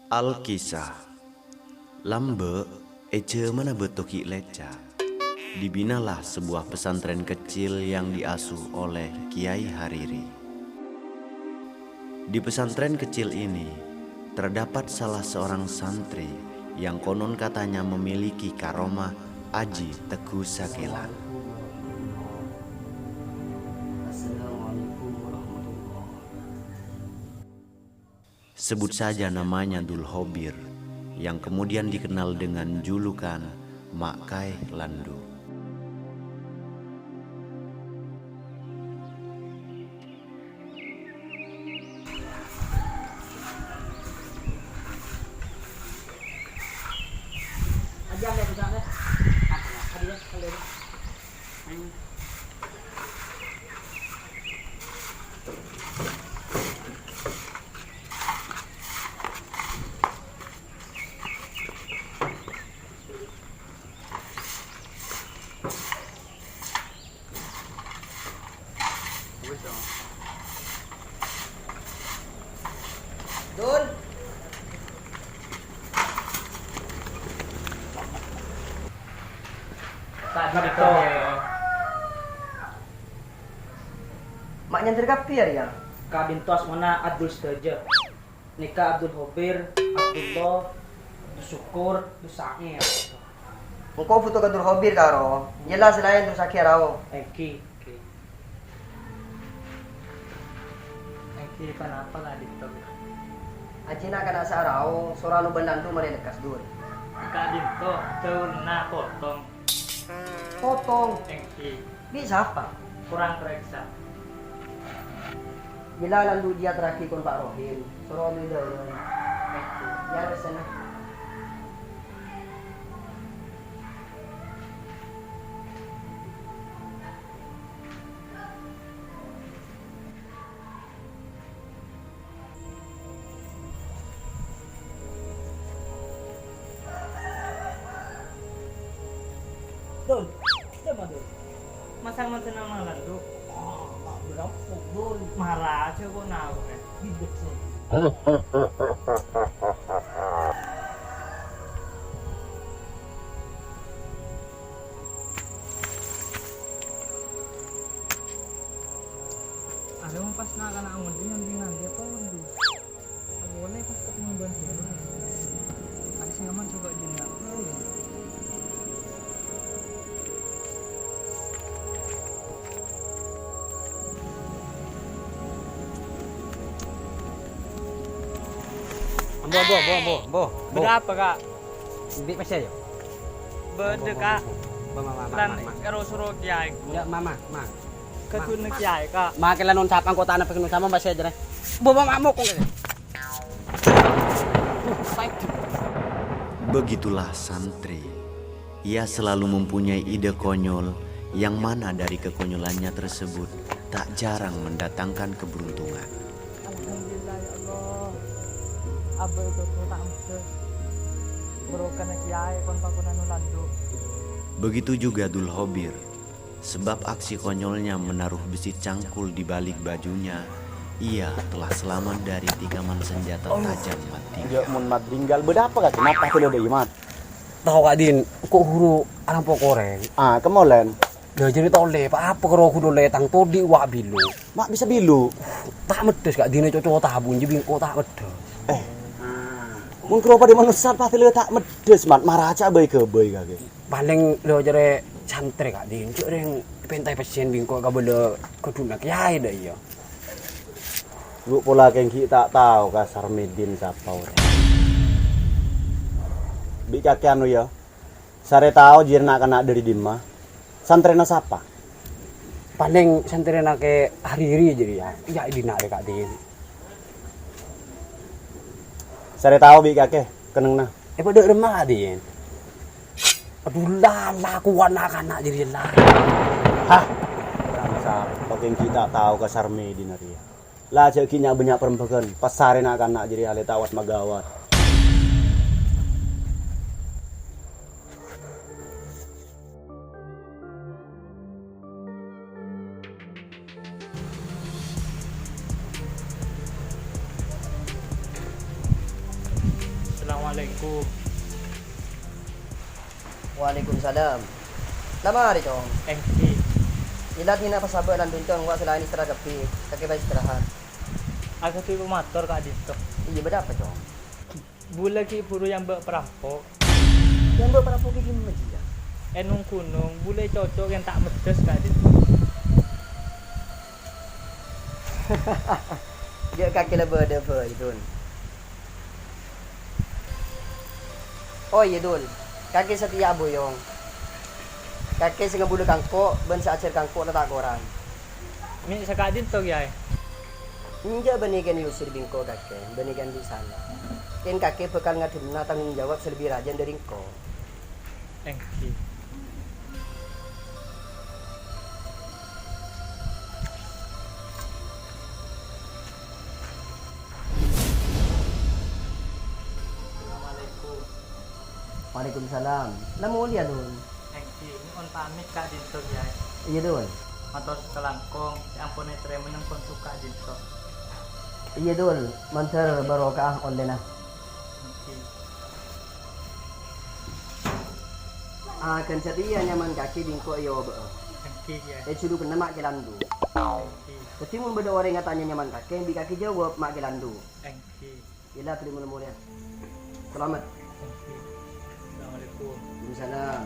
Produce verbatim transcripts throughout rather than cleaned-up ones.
Alkisah. Lambâ' è jhâmanna bâto ghi' lèca', dibinalah sebuah pesantren kecil yang diasuh oleh Kiai Hariri. Di pesantren kecil ini terdapat salah seorang santri yang konon katanya memiliki karomah Aji Tegu Sakelan. Sebut saja namanya Dul Hobir, yang kemudian dikenal dengan julukan Mak Kaè Landu. Dul. Ka'dinto. Ma' nyander kabbhi, yâ, rèya? Ka'dinto asmana Abdul sadhâjâ. Nèka Abdul Hobir, Abdullah, Abdul Syukur, Abdul Sa'id. Engko' bhuto ka Abdul Hobir, karo. Yella sè laèn terros aghi arao. Èngghi, èngghi. Èngghi, ponapa ka'dinto? Ajina kana' sè arao, soro anu bân landu marè lekkas, Dul. Ka'dinto, dhâunna potong. Potong. Èngghi. Bi' sapa? Kurang pareksa. Yella landu' jiyâ terraghi kon Pa' Rohim. Soro amèl dhâunna. Èngghi. Yâ, wes, sana. Dul, dâ' ma, Dul? Masang-masang nang landu'. Ah, ma' bârâmpo, Dul. Mara jhâ' kok naoè. Bidek, Dul. Arèya mon pas na'-kana' ngodâ nyambi ngangghuy apa, Dul? Boleh pas ketemu Bang Heru. Ada sing aman coba dinner. Ambo, ambo, ambo, ambo, ambo, ambo. Bâdâ apa, Kak? Bi' pèssè, yâ? Bâdâ, Kak. Ambo, ambo, ambo. Ambo, ma, ma, ma, ma, ma. Lanè' karo soro kiyaè. Yâ, ma, ma, ma. Kadhuna kiyaè, Kak. Ma, kèla non sapa engko' tana pèkkèn sama mbak saya jere. Bawa mamuk kok. Begitulah santri. Ia selalu mempunyai ide konyol yang mana dari kekonyolannya tersebut tak jarang mendatangkan keberuntungan. Alhamdulillah, ya Allah. Abah itu tak mudah. Berokan kiyaè kon pakonan landu'. Begitu juga Dul Hobir. Sebab aksi konyolnya menaruh besi cangkul di balik bajunya, ia telah selamat dari tikaman senjata tajam Mat Dinggal. Yâ, mon Mat Dinggal, bâdâ apa, Kak? Kenapa tuh lo dâ' Mat? Tao, Kak Din, kok ghuru arampok korèng? Ah, kemolèn. Lah, jârèya tolè, pa-apa karo ghuru lètang, todi' wa' bilu. Ma' bisa bilu? Ta' meddhâs, Kak Din, coco tabun, jâ bingko ta' meddhâs. Eh, mon karo padâ manossa, pastè lè ta' meddhâs, Mat. Maraca bhâi-ghâbây, Kak. Palèng lo jârèya santrè, Kak Din. Cè' rèng pèntaè pèssèn bingko kabâlâ kadhuna kiyaè dâ' iyâ. Lu pola kèng ghi' ta' tao ka Sarmedin sapa orèng. Bi' kakè anu, yâ. Sarè tao jiyâ na'-kana' dâri dimma. Santrèna sapa? Palèng santrèna Kè Hariri jârèya. Iyâ, è dinna' rè, Kak Din. Sarè tao bi' kakè kennengnganna. È padâ remma, Din. Adhu, la, la, kowa' na'-kana' jârèya, la. Hah? Bangsat, kok ènggi ta' tao ka Sarmedin arèya. La, jâ' ghi' nya'-bânnya' parembhâghân, pas sarè na'-kana' jârèya alè tawat magawat. Assalamualaikum. Waalaikumsalam. La marè, Cong. Èngghi. Ella, dina pas abâ' lan Duncong, wa' sè laèn istirahat kabbhi. Kakè bhâi istirahat. Aghâdhu mator ka'dinto. Iyâ, bâdâ apa, Cong? Bulâ ghi' bhuru èambâ' parampok. Èambâ' parampok ghi' dimma jiyâ? È nong-ghunong, bulâ ècoco' kèng ta' meddhâs ka'dinto. Jhâ' kakè la bâdâ bhâi, Dul. Oh iyâ, Dul. Kakè satèya abhuyung. Kakè sè ngabulâ kangko' bân sè ajhâr kangko' la ta' korang. Mè' saka'dinto, Kèyaè. Enjâ' bânnè kèng èusir bi' engko' kakè, bânnè kèng bi' sala. Kèng kakè bhâkal ngaddhemma tanggung jawab sè lebbi rajâ dâri engko'. Èngghi. Assalamualaikum. Waalaikumsalam. La molèya, Dul. Èngghi, nyo'on pamit ka'dinto, Kèyaè. Iyâ, Dul. Mator sakalangkong sè ampon ètarèma neng pondhuk ka'dinto. Iyâ, Dul. Mandhâr barokah ollèna. Èngghi. Aghân satèya nyamana kakè bi' engko' èobâ'â. Èngghi, Kèyaè. È jhudhughânna Ma' Kèlandu. Èngghi. Dâddhi, mon bâdâ orèng atanya nyamana kakè, bi' kakè jâwâb Ma' Kèlandu. Èngghi. Ella, bâli molè-molèya. Salamet. Assalamualaikum. Waalaikumsalam.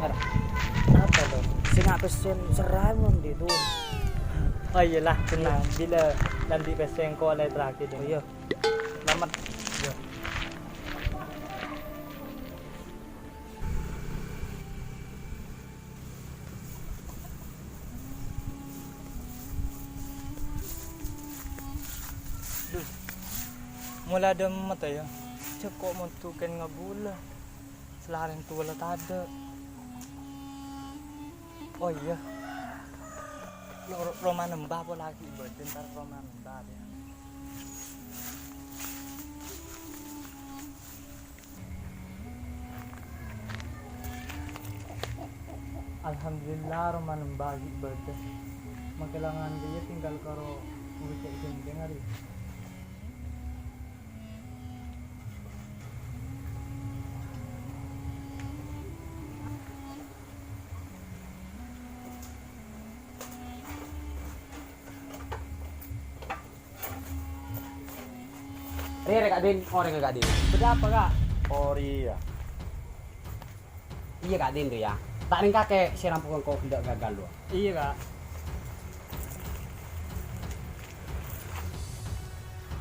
Apa to? Sè nga' pèssè serrana mon dhi', Dul. Oh, iyâlah, tenang. Bilâ nanti pèssè engko' la èterraghi, Dul. Oh, iyâ. Salamet. Iyâ. Dul, mola dâ' emma ta' iyâ? Jhâ' ko' mondhuk kèng ngabulâ. Sè larèn towa la tadâ'. Oh iyâ. Lo-, romana Mbah pola ghi' bâdâ, entar romana Mbah, yâ. Alhamdulillah, romana Mbah ghi' bâdâ. Makè langan rèya tinggal karo urèng cè' ghântèng arèya. Rè, rè, Kak Din, orèngnga Kak Din. Bâdâ apa, Kak? Oh, rèya. Iyâ, Kak Din, rèya. Ta' rèng kakè sè rampok engko' ghellâ' ghâghâl, lo. Iyâ, Kak.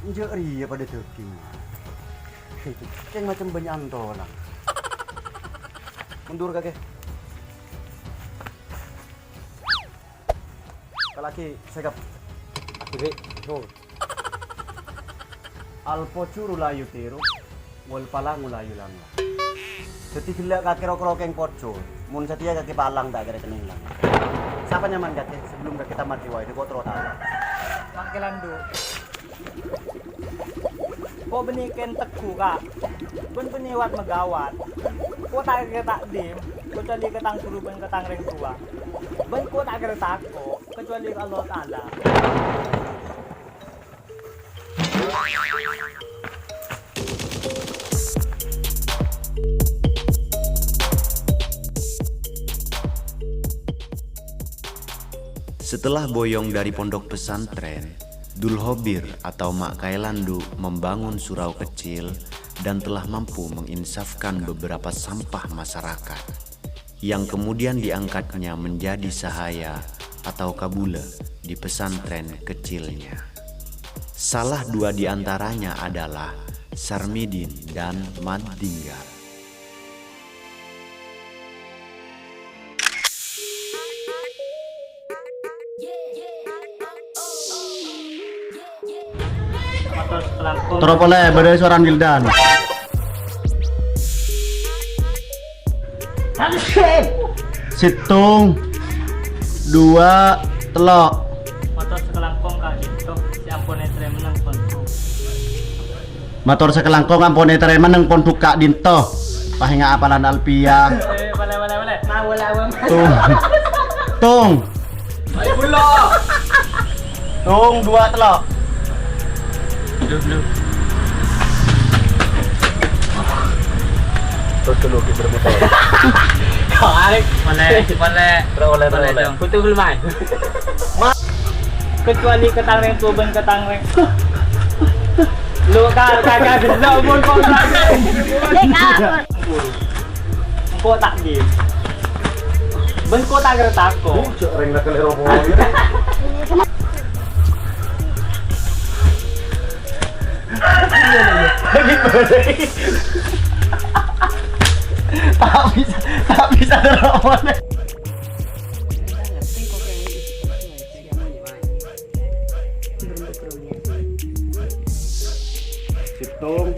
Enjâ' rèya padâ dâging. Kèng macem bânnya' antolang. Mundur, kakè. Kalaghi sèkep. Akhirè, yo. Al-fajru la yutiru, wal falamu la yulamlam. Dâddhi ghellâ' kakè ro-, ro-, kèng pojhur, mon satèya kakè palang ta' kèra kennèng lang. Sapa nyamana kakè? Sabellunna kakè ta' mati wae, dhi' ko' terro tao. Mangkèlan, Du. Ko' bânnè kèng tegghu, Ka'. Bân bânnè wat-maghâwât. Ko' ta' kèra ta' dhim, kacuali ka tang ghuru bân ka tang rèng towa. Bân ko' ta' kèra tako', kacuali ka Allah Ta'ala. Setelah boyong dari pondok pesantren, Dul Hobir atau Mak Kaelandu membangun surau kecil dan telah mampu menginsafkan beberapa sampah masyarakat, yang kemudian diangkatnya menjadi sahaya atau kabulâ di pesantren kecilnya. Salah dua di antaranya adalah Sarmidin dan Mat Dinggal. Terro polè, bâdâ sowarana Wildan. Sèttong, duwâ', tello'. Mator sakalangkong ka'dinto, sè ampon ètarèma neng pondhuk. Mator sakalangkong ampon ètarèma neng pondhuk ka'dinto. Paènga' apalan Alfiah. Eh, polè, polè, polè. Mau lah, mau. Tong. Tong. Ayo, pulo. Tong, duwâ', tello'. Terus dulu, kita muter. Tarik. Boleh, boleh. Terus oleh, terus oleh. Betul, Mai. Kecuali ketang reng tuh, ben ketang reng. Lu kal-, kagak gelo pun kok. Dek, apa? Engko' ta' diem. Bengko ta' kertako. Cok reng nak kali ropo. Tak bisa, tak bisa terlawan. Situng.